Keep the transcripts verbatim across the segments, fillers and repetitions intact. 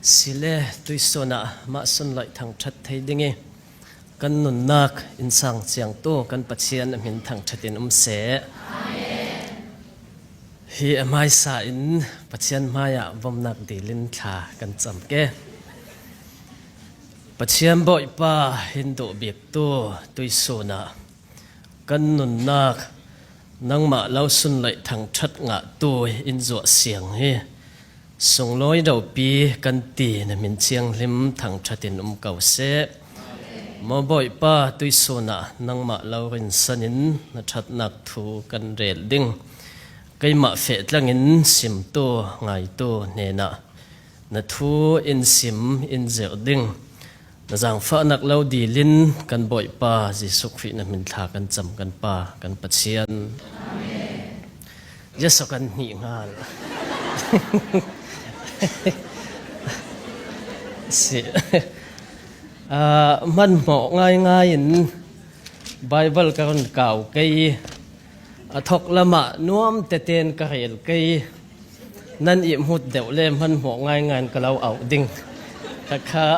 Sile tuisunah mah sunloih thangṭhat thei ding i kan nunnak in sang ciangtu kan Pathian a hmin thangṭhat in um seh. Hi a hmaisa in Pathian hmaiah vomnak dilin thla kan cam ke. Pathian Bawipa, hin duh biktu tuisunah kan nunnak nangmah lo sunloih thangṭhat ngahtu in zuah siang hi. Sunglawi ropi kan ti na hmin thianghlim thangṭhat in um ko seh. Maw Bawipa, tuisunah nangmah lo rinsan in na ṭhatnak thu kan rel ding. Keimah feh tlangin simtu ngaitu hnenah na thu in sim in zirh ding. Na zangfahnak lo dilin kan Bawipa Jesuh Khrih na hmin thla kan cam kan Pa kan Pathian. Jesuh kan hnih ngal. Si. Ah, hmanhmawh ngaingai in Bible ka run kau kei. A thok lamah nuam teten ka rel kei. Nan ihmut deuh le hmanhmawh ngaingai in ka lo auh ding. Takha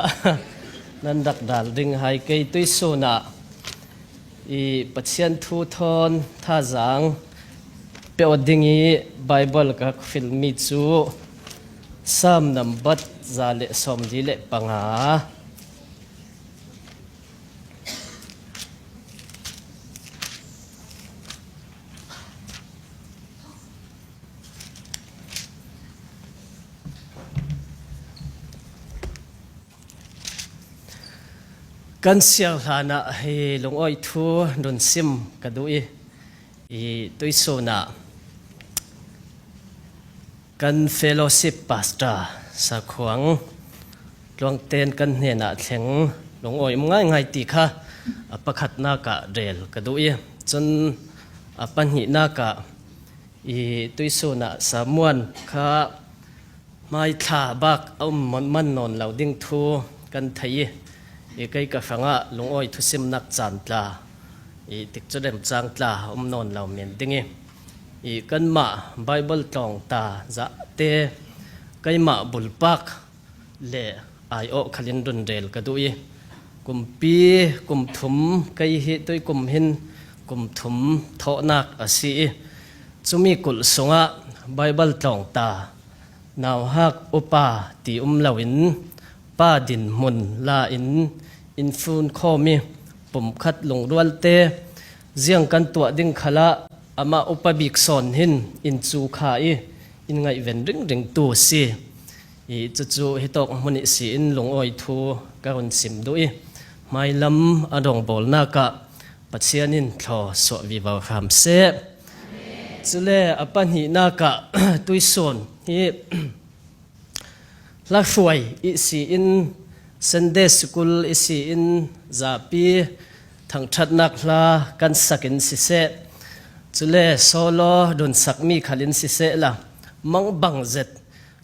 nan rak dal ding hai kei tuisunah i Pathian thu thawn thazang peuh ding i Bible ka filmi cu Sam nambat za le sawmli le panga. Kan siar hlanah hi lungawi thu run sim ka duh i, i tuisunah kan fellowship pastor sakhuang tluangten kan hnenah thleng lungawi um ngaingai ti kha a pakhatnak ah rel ka duh i, cun a pahnihnak ah i tuisunah Samuan kha hmaithla bak a um man nawn lo ding thu kan thei i, i kei ka hrangah lungawi thusimnak caan tla i tikcu remcang tla a um nawn lo men ding i, i kanmah Bible tlawngta zahte keimah bulpak le aiawh khalin run rel ka duh i, kumpi kum thum, kei hi tuikum hin kum thum thawhnak a si i, cumi kulh sungah Bible tlawngta nauhak upa ti um loin pa dinhmun la in infun khawm i, pumkhat lungrualte ziang kan tuah ding khalah amah upa bik sawn hin in cu kha i, in ngaihven ringring tu a si. I cucu hitawk hmun ihsi in lungawi thu ka run sim duh i, hmailam a dongbawlnak ah Pathian in thlaw suah vivo hram seh. Cule a pahnihnak ah tuisun hi hla hruai ihsi in Sunday school ihsi in zapi thangṭhatnak hla kan sak in siseh, cule solo dunsakmi khal in siseh la, mangbang zet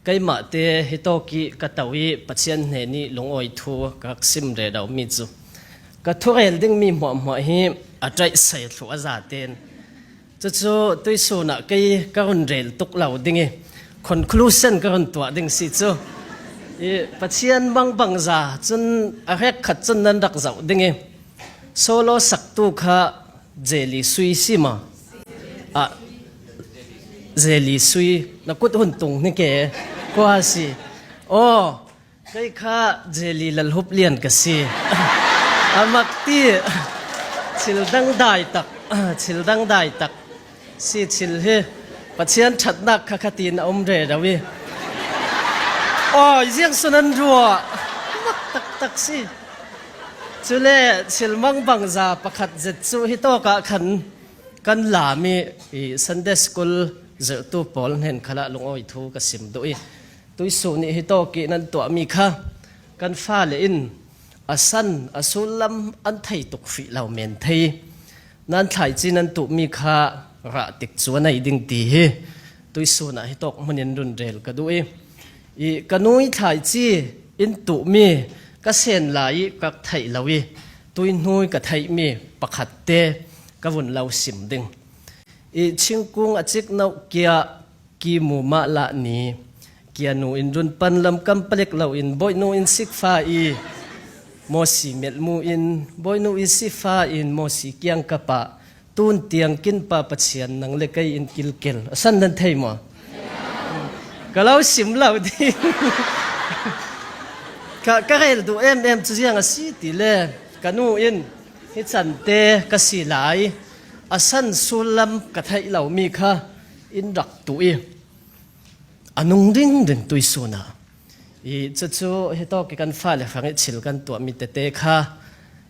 keimahte hitawk i ka to i Pathian hnen i lungawi thu ka rak sim rero mi cu ka thurel dingmi hmuahhmuah hi a ṭaihsai thluh a zaten. Cucu tuisun ah kei ka run rel tuk lo ding i, conclusion ka run tuah ding si cu. I Pathian mangbangza cun a hrekkhat cun nan rak zoh ding i, solo saktu kha Zeli Sui si ma? Ah, Zeli Sui, na kut hun tung hnik e, kua si? Aw, kei kha Zeli Lalhup Lian ka si. A mak ti, thil dangdai tak, thil dangdai tak si thil hi. Pathian ṭhatnak kha khatin a um rero i. Aw, ziang sun an ruah. Mak taktak si. Cule thil mangbangza pakhat zet cu hitawk ah khan kan lam i, i Sunday school zirhtu pawl hnen khalah lungawi thu ka sim duh i, tuisun i hitawk i nan tuahmi kha kan fale in a san a sullam an thei tuk hrih lo men thei. Nan thlaici nan tuhmi kha rah tik cu a nei ding ti hi tuisun ah hitawk hmun in run rel ka duh i, i ka nui thlaici in tuhmi ka sen lai i ka theih lo i, tuihnui ka theihmi pakhatte ka vun lo sim ding. I thingkung a cik no kia kimu mah lah ni, Kianu in run pan lam kam palek lo in, Bawinu in sikfa i Mawsi melhmu in, Bawinu i sifa in Mawsi kiang ka pah, tun tiang kin pa Pathian nang le kei in kilkel. A san nan thei maw? Ka lo sim lo ding. Ka, ka rel duh em em cu ziang a si ti le, ka nu in hi cante ka si lai, a san sul lam ka theih lomi kha in rak tuh i, a nung dingding tuisun ah. I cucu hitawk i kan fale hrang i thil kan tuahmi tete kha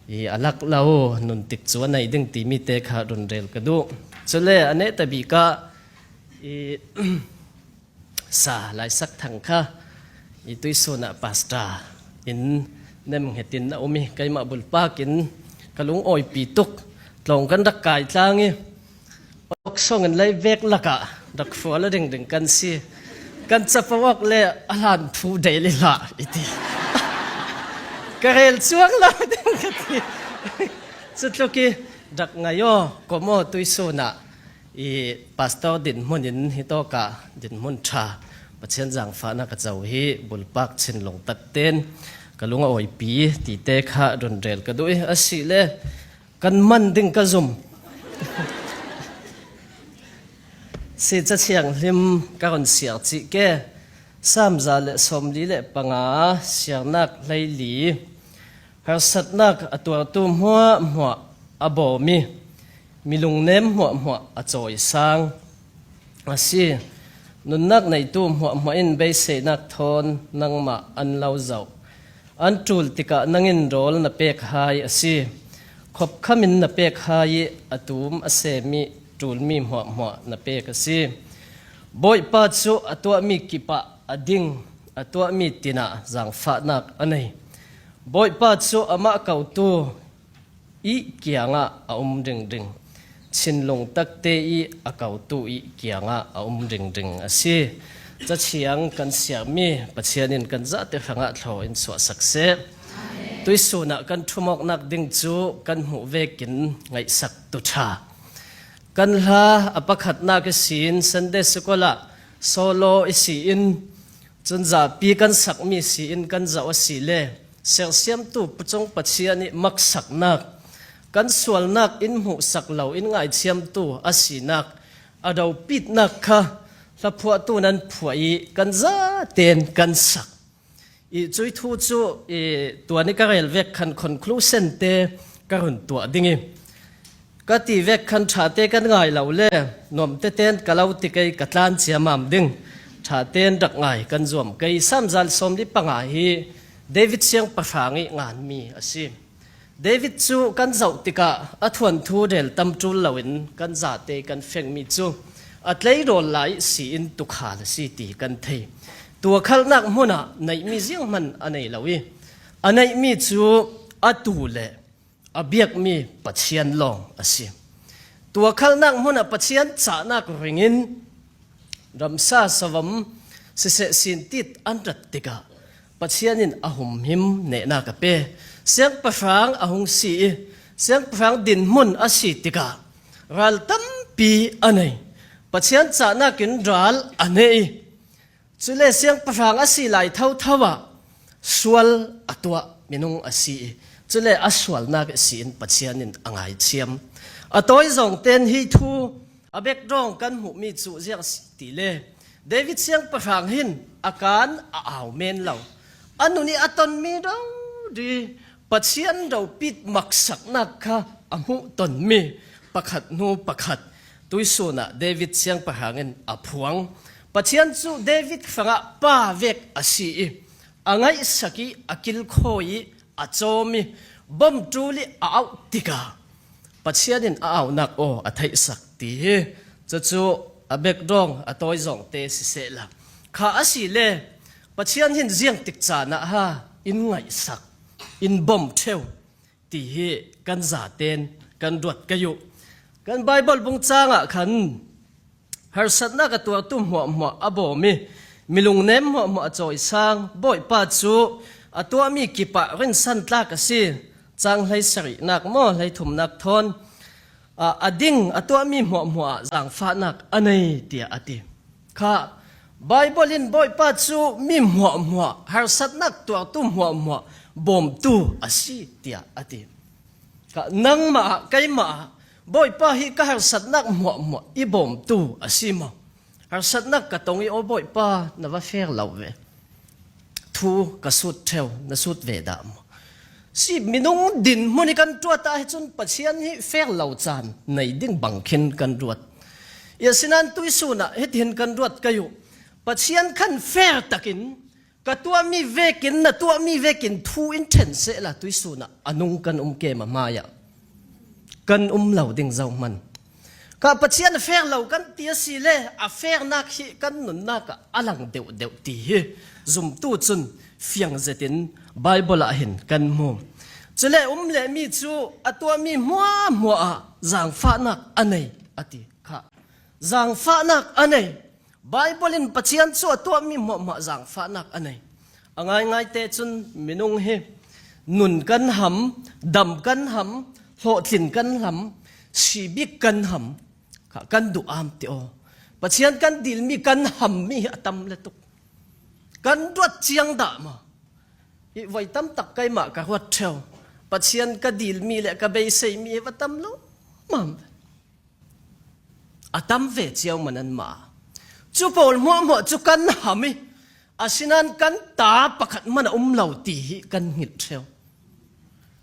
i a lak lo, nun tik cu a nei ding timi te kha run rel ka duh. Cule a nehta bik ah i sa Laisak Thang kha i tuisun ah pastor in nem ngetin a um i, keimah bulpak in ka lungawipi tuk. Tlawng kan rak kai tlang i, awksong in lei vek lakah rak hrual a dingding kan si. Kan capo awk le a hlan phu del i hlah i ti. Ka rel cuang lo ding ka ti. Cutluk i rak ngai aw, kom aw, tuisun ah i pastor dinhmun in hitawk ah dinhmun ṭha Pathian zangfahnak a co hi bulpak Chin Lungtak ten ka lung a awipi ti te kha run rel ka duh i, a si le kan man ding ka zum. Si Ca Thianghlim ka run siar cih ke, Sam za le sawmli le panga, siarnak hleili, harsatnak a tuartu hmuahhmuah a bawm i, mi lungnem hmuahhmuah a cawisang a si. Nunnak neitu hmuahhmuah in beiseinak thawn nangmah an lo zoh. An ṭul tikah nang in rawl na pek hai a si. Khopkham in na pek hai i a tum a sem i ṭulmi hmuahhmuah na pek a si. Bawipa cu a tuahmi kip ah a ding, a tuahmi tin ah zangfahnak a nei. Bawipa cu amah kotu i kiangah a um ringring. Chin Lungtak te i a kotu i kiangah a um ringring a si. Cathiang kan siarmi Pathian in kan zahte hrangah thlaw in suahsak seh. Tuisun ah kan ṭhumawknak ding cu kan hmuh vekin ngaihsak tu ṭha. Kan hla a pakhatnak ihsin Sunday School ah solo ihsin, cun zapi kan sakmi si in kan zoh a si le, sersiamtu pucung Pathian i maksaknak, kan sualnak in hmuhsak lo in ngaithiamtu a sinak a dopitnak kha hlaphuahtu nan phuah i kan zaten kan sak. I cui thu cu i tuan i ka rel vek khan conclusion te ka run tuah ding i, ka ti vek khan ṭhate kan ngai lo le, nuamtete in ka lo ti kei, ka tlan ciamam ding. Ṭhate in rak ngai kan zuam kei. Sam za le sawmli panga hi David siangpahrang i nganmi a si. David cu kan zoh tikah a thuanthu rel tam ṭul loin kan zate kan fengmi cu a tleirawl lai si in tukhal a si ti kan thei. Tuakhalnak hmun ah neihmi zianghman a nei lo i, a neihmi cu a tu le a biakmi Pathian lawng a si. Tuakhalnak hmun ah Pathian cahnak ringin ramsa savam siseh sintit an rat tikah Pathian in a humhim nehnak a pe. Siangpahrang a hung si i, siangpahrang dinhmun a si tikah ral tampi a nei. Pathian cahnak in ral a neh i, cule siangpahrang a si lai thotho ah sual a tuah minung a si i, cule a sualnak ihsin Pathian in a ngaithiam. A tawi zawng ten hi thu a background kan hmuhmi cu ziang a si ti le, David siangpahrang hin a kan a au men lo. A nun i a tonmi rori Pathian ropit maksaknak kha a hmuh tonmi pakhat hnu pakhat tuisun ah David siangpahrang in a phuang. Pathian cu David hrangah pa vek a si i, a ngaihsak i, a kilkhawi i, a cawm i, bawm ṭul i a auh tikah Pathian in a aunak aw a theihsak ti hi. Cucu a background a tawi zawngte sisehla, kha a si le Pathian hin ziangtik caan ah ha in ngaihsak, in bawm ṭheu ti hi kan zaten kan ruat kei uh. Kan Baibal bung cang ah khan, harsatnak a tuartu hmuahhmuah a bawm i, mi lungnem hmuahhmuah a cawisang, Bawipa cu a tuahmi kip ah rinsan tlak a si. Cang hleisarihnak maw, hleithumnak thawn, a, a ding, a tuahmi hmuahhmuah ah zangfahnak a nei, tiah a ti. Kha Bible in Bawipa cu mi hmuahhmuah, harsatnak tuartu hmuahhmuah bawmtu a si, tiah a ti. Ka nangmah ah, keimah ah, Bawipa hi ka harsatnak hmuahhmuah i bawmtu a si maw? Harsatnak ka tong i, aw Bawipa, na va fer lo ve. Thu ka sut ṭheu, na sut ve dah maw? Si minung dinhmun hi kan ruat ah hi cun Pathian hi fer lo caan nei ding bang khin kan ruat. I asinain tuihsun ah hitihin kan ruat kei uh. Pathian khan fer takin ka tuahmi vekin, na tuahmi vekin thu in ṭhen sehla tuihsun ah a nung kan um kem a hmaiah kan um lo ding zohman. Ka Pathian a fer lo kan ti a si le, a fernak hi kan nunnak ah a lang deuhdeuh ti hi zumtu cun fiang zetin Bible ah hin kan hmu. Cule um le mi cu a tuahmi hmuahhmuah ah zaangfahnak a nei a ti kha. Zaangfahnak a nei. Bible in Pathian cu a tuahmi hmuahhmuah zaangfahnak a nei. A ngaingai te cun minung hi nun kan ham, dam kan ham, hlawhtlin kan ham, sibik kan ham, kha kan duh am ti aw. Pathian kan dilmi kan hammi hi a tam le tuk. Kan ruat ciang dah maw? Hi voi tam tak keimah ka ruat ṭheu. Pathian ka dilmi le ka beiseimi hi va tam lo mam. A tam ve cio man anmah. Cu pawl hmuahhmuah cu kan ham i, asinain kan ta pakhat man a um lo ti hi kan hngilh ṭheu.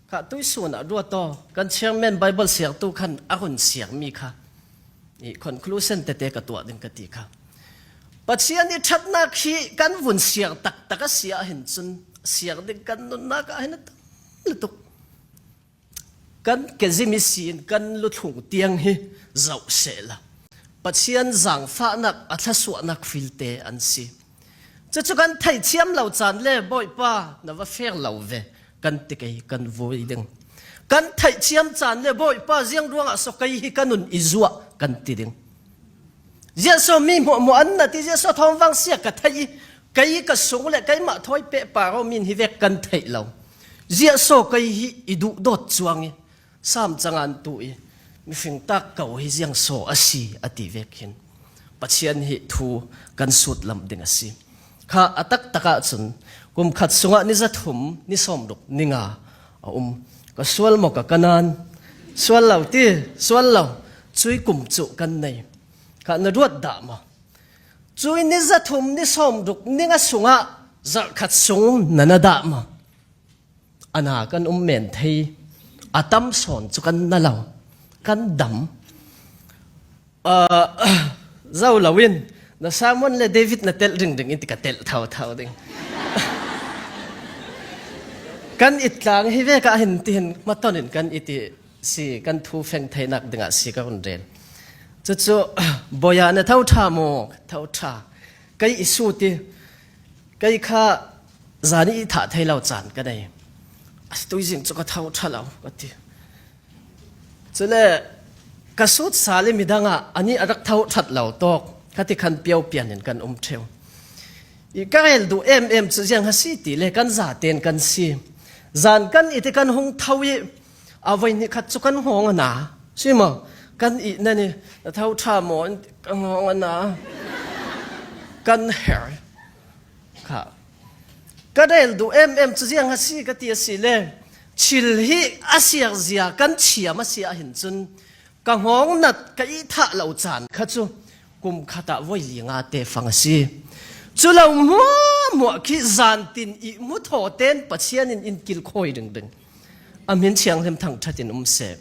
Kha tuihsun ah ruat aw, kan chairman Bible siartu khan a run siarmi kha i conclusion tete ka tuah ding ka ti kha. Pathian i ṭhatnak hi kan vun siar taktak a si ah hin cun siar ding kan nunnak ah hin a tam lutuk. Kan kezim ihsin kan luthlung tiang hi zoh sehla Pathian zaangfahnak a thlasuahnak filte an si. Cucu kan theihthiam lo caan le Bawipa na va fer lo ve kan ti kei kan vui ding. Kan theihthiam caan le Bawipa ziang ruangah so kei hi ka nun i zuah kan ti ding. Ziahso mi hmuahhmuah an na ti, ziahso thawngvang sia ka theih i, kei ka sung le keimah thawi pehpar aw min hi vek kan theih lo. Ziahso kei hi i duhdawt cuang i, Sam cangan tu i, mihring tak ko hi ziangso a si a ti vek hin Pathian hi thu kan sutlam ding a si. Kha a taktak ah cun kum khat sungah ni zathum, ni sawmruk, ni nga a um. Ka sual maw ka kanan? Sual lo ti, sual lo. Cui kum cu kan nei. Kha na ruat dah maw? Cui ni zathum, ni sawmruk, ni nga sungah zarh khat sung na na dah maw? A na kan um men thei. A tam sawn cu kan na lo. Kan dam. Ah, zo loin na Simon le David na telh ringring in ti ka telh thotho ding. Kan it tlang hi vek ah hin tihin hmaton in kan it i si, kan thu feng theinak dingah si ka run rel. Cucu, Boya na tho ṭha maw? Tho ṭha. Kei i sut i, kei kha zan i thah thei lo caan ka nei. A si tuizing cu ka tho ṭha lo, ka ti. Cule ka sut sal i midang ah anih a rak tho ṭhat lo tawk, ka ti khan pio pian in kan um ṭheu. I ka rel duh em em cu ziang a si ti le kan zaten kan si. Zan kan it i kan hung tho i a voi hnih khat cu kan ngawng a na. Si maw? Kan it nan i na tho ṭha maw? Ka ngawng a na. Kan her. Kha. Ka rel duh em em cu ziang a si ka ti a si le, thil hi a siar zia kan thiam a si ah hin cun ka ngawng nat ka ih thah lo caan kha cu kum khat ah voi li nga te fang a si. Cu lo hmuahhmuah khi zantin i hmu thaw ten Pathian in in kilkhawi ringring. A hmin thianghlim thangṭhat in um seh.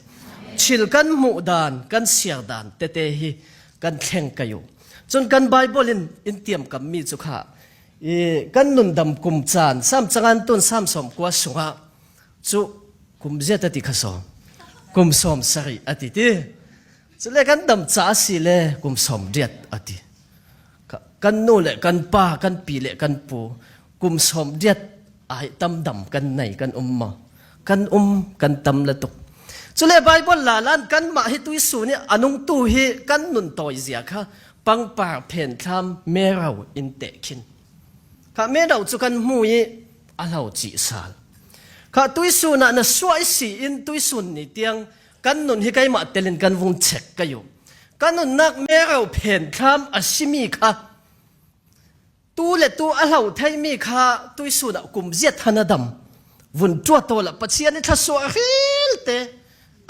Thil kan hmuh dan, kan siar dan tete hi kan thleng kei uh. Cun kan Bible in in tiamkammi cu kha, i, kan nundam kum caan, Sam cangan tun Sam sawmkua sungah cu kum ziat a ti kha saw, kum sawm sarih a ti ti. Cule kan dam ca a si le kum sawm riat a ti. Ka, kan nu le kan pa, kan pi le kan pu, kum sawm riat ai tam dam kan nei kan um maw? Kan um, kan tam lutuk. Cule Bible lalan kanmah hi tuihsun i a nungtu hi kan nun tawi zia kha pangpar phenthlam mero in teh khin. Kha mero cu kan hmu i a hlo cih sal. Kha tuihsun ah na suah i si in tuihsun ni tiang kan nun hi keimah telin kan vung chek kei uh. Kan nunnak mero phenthlam a simi kha Tu le tu a hlo theimi kha tuisun ah kum ziat han a dam. Vun ṭuat awla Pathian i thluasuah hrilte,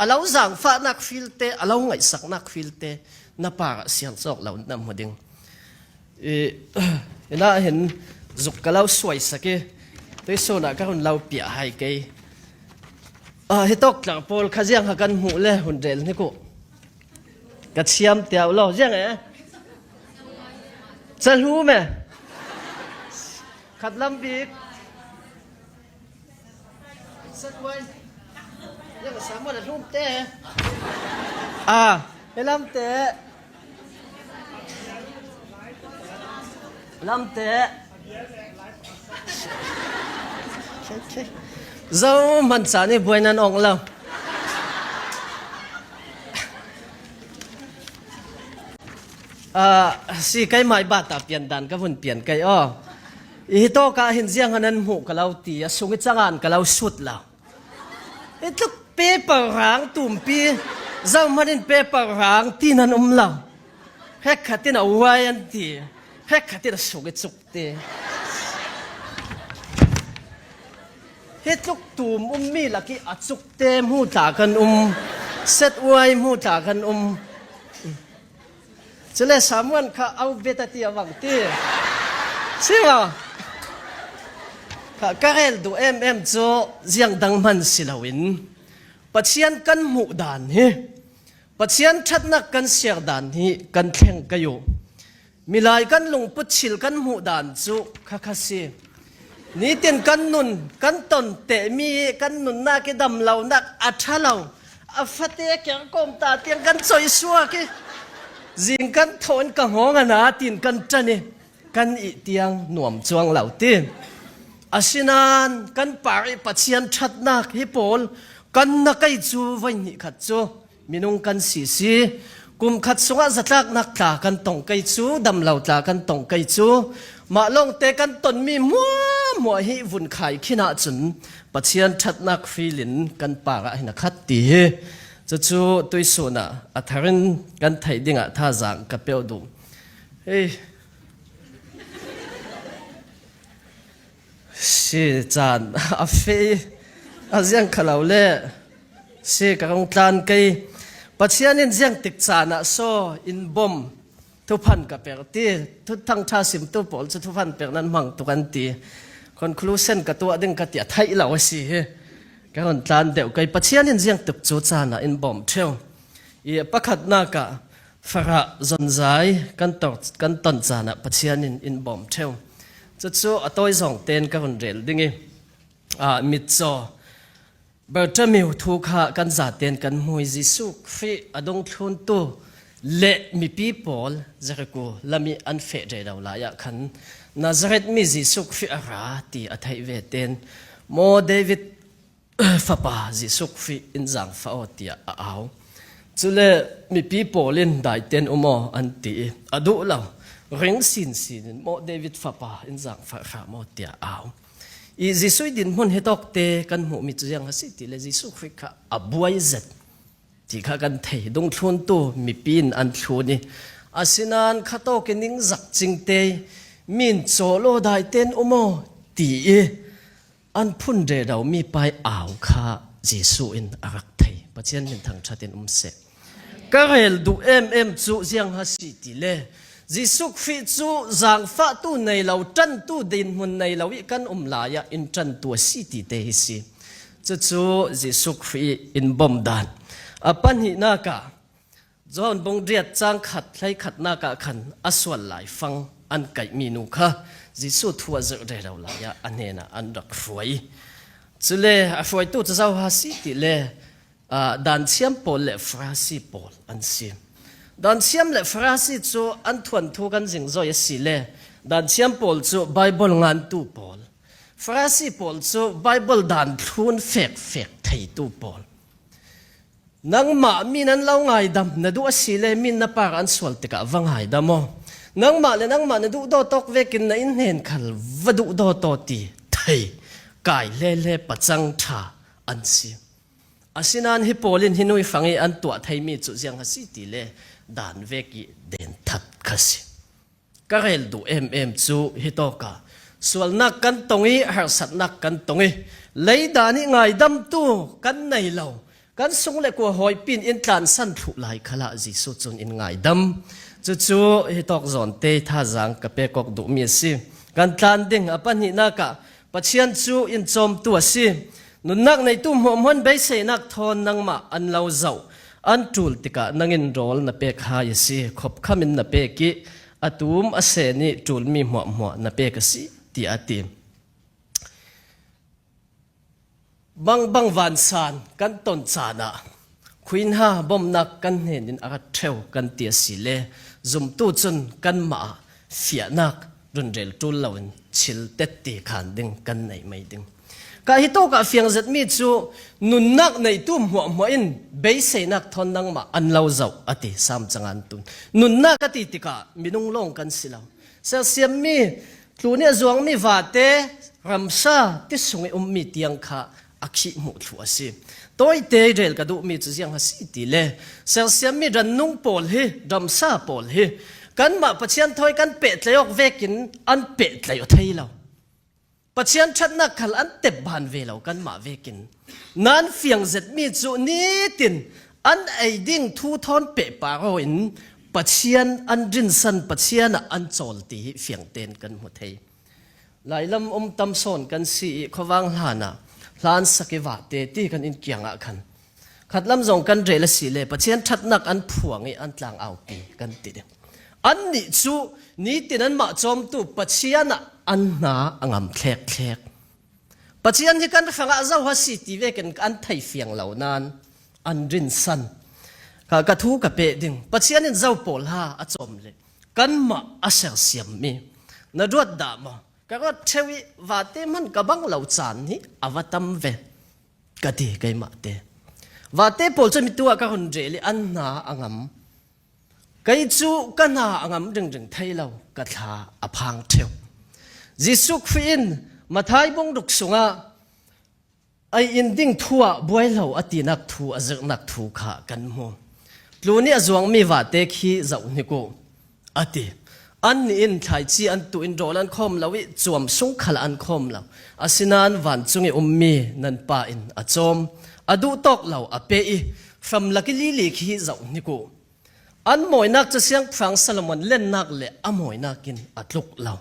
a lo zangfahnak hrilte, a lo ngaihsaknak hrilte na parah sial zawk lo na hmu ding. I, inah hin zuk ka lo suaisak i, tuisun ah ka hun lo piah hai kei. Ah, hi tawk tlar pawl kha ziang ha kan hmuh le hun rel hnik uh. Ka thiam tiau lo, ziang e? Ca hlu me? Khat lam bik. Sat uai. Ziang a Samuel a hlum te. Ah, he lam te. Lam te. Zo man caan i buai nan ong lo. Ah, si kei mai bata pian dan ka vun pian kei aw. I hi tawk ah hin ziang han an hmuh ka lo ti, a sung i cangan ka lo sut lo. I tluk paper rang tumpi, zo man in paper rang ti nan um lo. Hek khat in a uai an ti, hek khat in a sung i cuk ti. Hi tluk tum um mi lak i a cukte hmu tla kan um, set uai hmu tla kan um. Cule Samuel kha au bet a ti a vang ti. Si maw? Kha ka rel duh em em cu ziang dang hman si loin Pathian kan hmuh dan hi, Pathian ṭhatnak kan siar dan hi kan thleng kei uh. Milai kan lungput chil kan hmuh dan cu kha kha si. Nitin kan nun, kan ton tehmi i kan nunnak i dam lonak a ṭha lo, a fate kerkawm ta tiang kan coihsuak i, zing kan thawh in ka hngawng a na tin kan ṭan i, kan ih tiang nuam cuang lo ti. Asinain kan par i Pathian ṭhatnak hi pawl kan na kei cu voi hnih khat cu minung kan si si. Kum khat sungah zatlaknak tla kan tong kei cu, damlo tla kan tong kei cu, mah lawngte kan tonmi hmuahhmuah hi vun khai khin ahcun Pathian ṭhatnak hrilin kan parah hin a khat ti hi. Cucu tuisun ah a thar in kan theih dingah thazaang ka peuh duh. Hei, si caan a fei a ziang kha lo le si ka rung tlan kei. Pathian in ziangtik caan ah so in bom thuphan ka per ti, thuthang ṭha simtu pawl cu thuphan per nan hmang tuk an ti. Conclusion ka tuah ding ka ti a theih lo a si hi. Ka rung tlan deuh kei. Pathian in ziangtik cu caan ah in bom ṭheu. I pakhatnak ah farah zonzai kan tor, kan ton caan ah Pathian in in bawm ṭheu. Cucu a tawi zawng tein ka hun rel ding i, aa, mitcaw Bartimeu thu kha kan zaten kan hmu i Jesuh Khrih a dungthluntu le mipi pawl Jericho lam i an feh rero lai ah khan Nazareth mi Jesuh Khrih a ra ti a theih ve tein maw David fapa Jesuh Khrih in zaangfah aw tiah a au. Cule mipi pawl in daiten um aw an ti i a duh lo. Ring sinsin in maw David fapa in zaangfah hram aw tiah a au. I Jesuh i dinhmun hi tawkte kan hmuhmi cu ziang a si ti le Jesuh Khrih kha a buai zet ti kha kan thei. Dungthluntu mipi in an thlun i asinain khatawk i ningzak cingte i min cawlaw daiten um aw ti i an phun rero mi pai au kha Jesuh in a rak thei. Pathian min thangṭhat in um seh. Ka rel duh em em cu ziang a si ti le Jesuh Khrih cu zaangfahtu nei lo, ṭantu dinhmun nei lo i kan um lai ah in ṭantu a si ti te hi si. Cucu Jesuh Khrih in bawm dan a pahnihnak ah John bung riat cang khat hleikhatnak ah khan a sual laifang an kaihmi nu kha Jesuh thu a zirh rero lai ah a hnenah an rak hruai. Cule a hruaitu cu zo ha si ti le, aa, Danthiam pawl le Farasi pawl an si. Danthiam le Farasi cu an thuanthu kan zingzoi a si le Danthiam pawl cu Baibal ngantu pawl, Farasi pawl cu Baibal danthlun fekfek theitu pawl. Nangmah mi nan lo ngaidam na duh a si le, mi na par an sual tikah va ngaidam aw. Nangmah le nangmah na duhdaw tawk vekin na in hnen khal va duhdaw taw ti thei kai hlele pacang ṭha an si. Asinain hi pawl in hi nuifang i an tuah theimi cu ziang a si ti le dan vek i denthat kha si. ka rel duh em em cu hitawkah sualnak kan tong i harsatnak kan tong i leidan i ngaidamtu kan nei lo, kan sung le kua hawipi in in tlansan thluh lai khalah Jesuh cun in ngaidam. Cucu hitawk zawnte thazaang ka pek awk duhmi a si. Kan tlan ding a pahnihnak ah Pathian cu in cawmtu a si. Nunnak neitu hmuahhmuah in beiseinak thawn nangmah an lo zoh. An ṭul tikah nang in rawl na pek hai a si. Khopkham in na pek i a tum a sen i ṭulmi hmuahhmuah na pek a si, tiah a ti. Bangbang vansan kan ton caan ah khuinha bomnak kan hnen in a rat ṭheu kan ti a si le zumtu cun kanmah ah fiahnak runrel ṭul loin thil tetti khan ding kan nei mai ding. Ka hitawk ah fiang zetmi cu nunnak neitu hmuahhmuah in beiseinak thawn nangmah an lo zoh a ti. Sam cang an tun. Nunnak a ti tikah minung lawng kan si lo. Sersiammi, tlun i a zuangmi vate, ramsa ti sung i ummi tiang kha a khih hmuh thluh a si. Tawite rel ka duhmi cu ziang a si ti le sersiammi rannung pawl hi, ramsa pawl hi kanmah Pathian thawi kan pehtlaih awk vekin an pehtlaih aw thei lo. Pathian ṭhatnak khal an tep ban ve lo kanmah vekin. Nan fiang zetmi cu nitin an ei ding thu thawn pehpar aw in Pathian an rinsan, Pathian ah an cawl ti hi fiangtein kan hmu thei. Lailam um tam sawn kan si i khuavang hlan ah hlan sak i vate ti kan inn kiangah khan khatlam zong kan rel a si le Pathian ṭhatnak an phuang i an tlang aupi kan ti ding. Annih cu nitin anmah cawmtu Pathian ah an hna a ngam thlek thlek. Pathian hi kan hrangah zo ha si ti vekin an thei fiang lo nan an rinsan. Ka, ka thu ka peh ding. Pathian in zo pawl ha a cawm le kanmah a sersiammi na ruat dah maw? Ka ruat ṭheu i vate hman ka bang lo caan hi a va tam ve ka ti keimah te. Vate pawl cu mitu ah ka hun rel i an hna a ngam. Kei cu ka hna a ngam ringring thei lo, ka thla a phang ṭheu. Jesuh Khrih in Matthai bung ruk sungah ei in ding thu ah buai lo a tinak thu, a zirhnak thu kha kan hmu. Tlun i a zuangmi vate khi zoh hnik uh, a ti. Annih in thlaici an tuh in rawl an khawm lo i cuam sung khal an khawm lo. Asinain vancung i ummi nan Pa in a cawm. A duhtawk lo a pe i hramlak i lili khi zoh hnik uh. An mawinak cu Siangpahrang Solomon lennak le a mawinak in a tluk lo.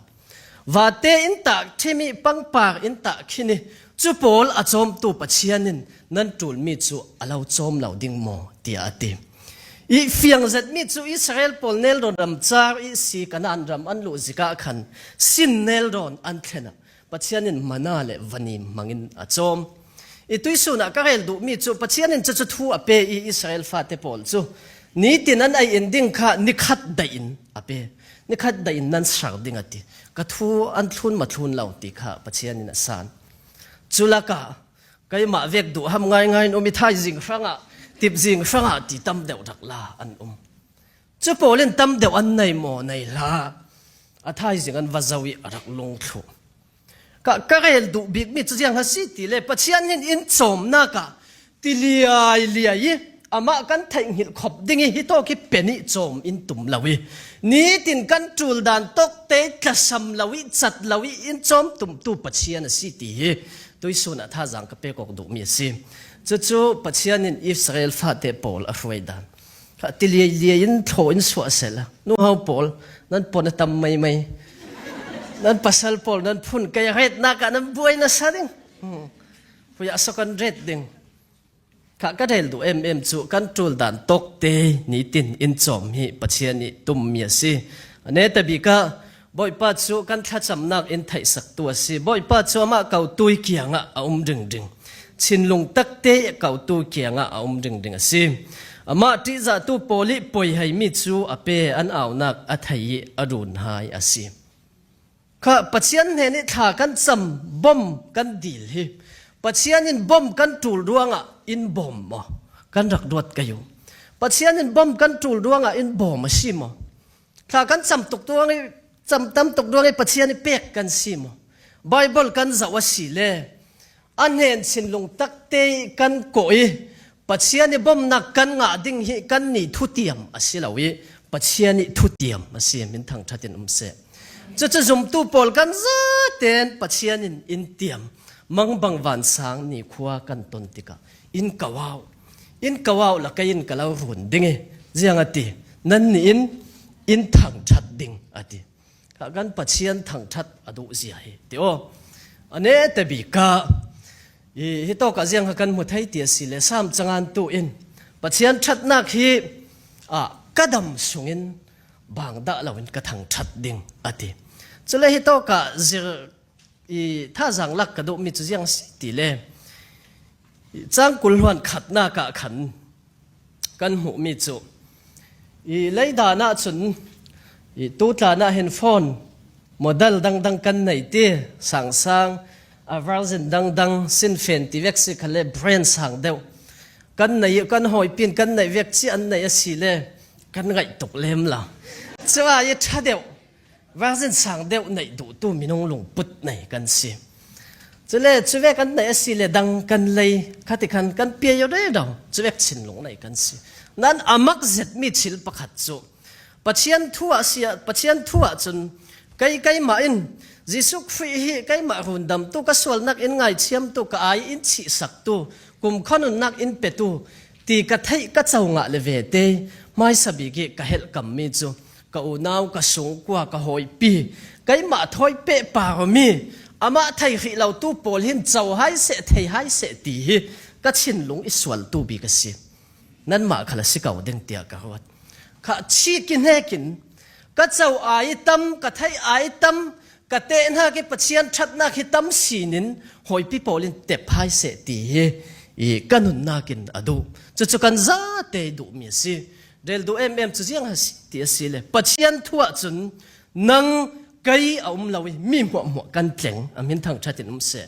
Vate in tah ṭhim i pangpar in tah khin i cu pawl a cawmtu Pathian in nan ṭulmi cu a lo cawm lo ding maw? Tiah a ti. I fiang zetmi cu Israel pawl nelrawn ram car i si Kanaan ram an luh zik ah khan sin nelrawn an thlen ah Pathian in manna le vani hmangin a cawm. I tuihsun ah ka rel duhmi cu Pathian in cucu thu a pe i Israel fate pawl cu nitin an ei in ding kha nikhat daih in a pe. Nikhat daih in nan ser ding a ti. Ka thu an thlun ma thlun lo ti kha Pathian in a san. Cu lakah keimah vek duh ham ngaingai in um i thaizing hrangah, tipzing hrangah ti tam deuh rak la an um. Cu pawl in tam deuh an nei maw? Nei hlah. A thaizing an va zoh i a rak lungthluh. Ka, ka rel duh bikmi cu ziang a si ti le Pathian in in cawmnak ah ti liai liai i amah kan theihngilh khop ding i hitawk i pe nih cawm in tum lo i nitin kan ṭul dan tawk te tlasam lo i cat lo i in cawm tumtu Pathian a si ti hi tuihsun ah thazaang ka pek awk duhmi a si. Cucu Pathian in Israel fate pawl a hruai dan kha ti liai liai in thlaw in suah sehla, nuhau pawl, nan pon a tam maimai. Nan pasal pawl, nan phun kei retnak ah nan buai nasa ding. Hmm. Huiah so kan ret ding. Kha ka rel duh em em cu kan ṭul dan tawk te nitin in cawm hi Pathian i tummi a si. A neta bik ah Bawipa cu kan thlacamnak in theihsaktu a si. Bawipa cu amah kotui kiangah a um ringring. Thinlung takte i kotu kiangah a um ringring a si. Amah ṭihzahtu pawl i poiheimi cu a pe, an aunak a thei i a run hai a si. Kha Pathian hnen i thla kan cam, bom kan dil hi Pathian in bom kan ṭul ruangah in bawm maw? Kan rak ruat kei uh. Pathian in bom kan ṭul ruangah in bawm a si maw? Thla kan cam tuk ruang i, cam tam tuk ruang i Pathian i pek kan si maw? Baibal kan zoh a si le a hnen thinlung takte i kan kawh i Pathian i bomnak kan ngah ding hi kanni thutiam a si lo i Pathian ih thutiam a si, min thangṭhat in um seh. Cucu zumtu pawl kan zaten Pathian in in tiam, mangbang vansang nikhua kan ton tikah, "In ko au, in ko au la kei in ka lo run ding ih, ziang a ti, nannih in in thangṭhat ding," a ti. Kha kan Pathian thangṭhat a duh zia hi ti aw. A nehte bikah, ih, hitawkah ziang kha kan hmu thei ti a si le, Sam cangantu in, "Pathian ṭhatnak hi, ah, ka dam sungin bang dah loin ka thangṭhat ding," a ti. Cule hitawkah zir, ih, thazaang lak ka duhmi cu ziang a si ti le, ih, cang kul hluan khatnak ah khan kan hmuhmi cu, ih, leidan ah cun, ih, tu tlan ah hin phone model dangdang kan nei ti, sangsang, a version dangdang, sinfen ti vek si kha le, brand sang deuh kan nei, kan hawipi in kan neih vek ci an neih a si le, kan ngaih tuk lem lo. Cu ah ih ṭha deuh, version sang deuh neih duhtu minung lungput nei kan si. Cule cuvek an neih a si le, dang kan lei, khatikhan kan pia aw rero, cuvek thinlung nei kan si. Nan a mak zetmi thil pakhat cu Pathian thu ah si ah, Pathian thu ah cun, "Kei, keimah in Jesuh Khrih hi keimah rundamtu, ka sualnak in ngaithiamtu, ka ai in chihsaktu, kumkhua nunnak in petu ti ka theih ka co ngah le vete, hmaisa bik ih ka helhkammi cu ka unau, ka sungkua, ka hawipi, keimah thawi pehpar awmi, amah thei hrih lotu pawl hin co hai seh, thei hai seh," ti hi ka thinlung ih sualtu bik a si. Nanmah khal a si ko ding tiah ka ruat. Kha chik ih hnekin, ka co ai tam, ka theih ai tam, ka tehnak ih Pathian ṭhatnak hi tam sinin hawipi pawl in tep hai seh ti hi, ih, ka nunnak in a duh. Cucu kan zate ih duhmi a si. Rel duh emem cu ziang a si ti a si le, Pathian thu ah cun nang, kei a um lo ih mi hmuahhmuah kan tleng, a min thangṭhat in um seh.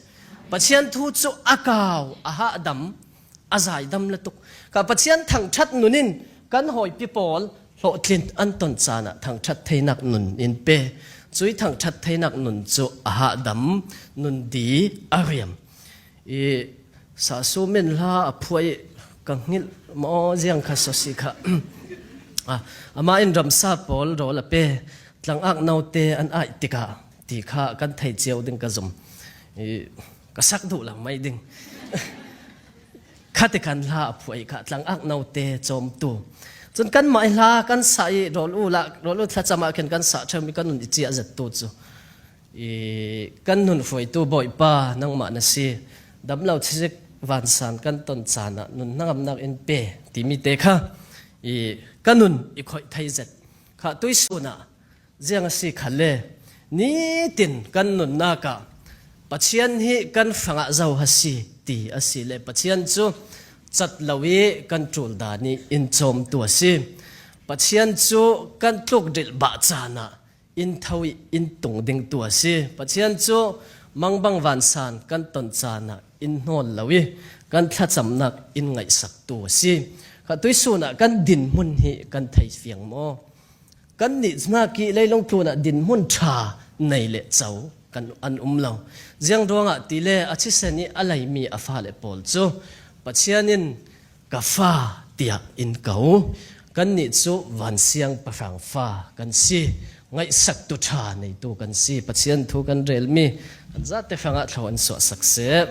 Pathian thu cu a kau, a hahdam, a zaidam lutuk. Kha Pathian thangṭhat nun in kan hawipi pawl hlawhtlin an ton caan ah thangṭhat theinak nun in pe. Cuih thangṭhat theinak nun cu a hahdam, nun di, a riam. Ih, Sa Sum in hla a phuah ih ka hngilh maw, ziang kha sawsi kha. Ah, amah in ramsa pawl rawl a pe, tlangak note an aih tikah ti kha kan thei cio ding ka zum. Ih, ka sak duh lo mai ding. Khatikhan hla a phuah ih kha tlangak note cawmtu. Cun kanmah ih hla kan sah ih rawl u lah, rawl u thlacam ah khin kan sah ṭheumi kan nun ih ciah zettu cu, ih, kan nun hruaitu Bawipa nangmah na si. Dam lo chizik vansan kan ton caan ah nun hnangamnak in pe timi te kha, ih, ka nun ih khoih thei zet. Kha tuihsun ah ziang a si kha le, nitin kan nunnak ah Pathian hi kan hrangah zo a si ti a si le, Pathian cu cat lo ih kan ṭul dan ih in cawmtu a si. Pathian cu kan tluk dilh bah caan ah in tho ih in tung dingtu a si. Pathian cu mangbang vansan kan ton caan ah in hnawl lo ih kan thlacamnak in ngaihsaktu a si. Kha tuihsun ah kan dinhmun hi kan thei fiang maw? Kannih hnak ih leilung tlun ah dinhmun ṭha nei le co kan, an um lo. Ziang ruangah ti le, a thisen ih a leimi a fale pawl cu Pathian in, "Ka fa," tiah in ko. Kannih cu vansiang pahrang fa kan si. Ngaihsaktu ṭha neitu kan si. Pathian thu kan relmi kan zate hrangah thlo an suahsak seh.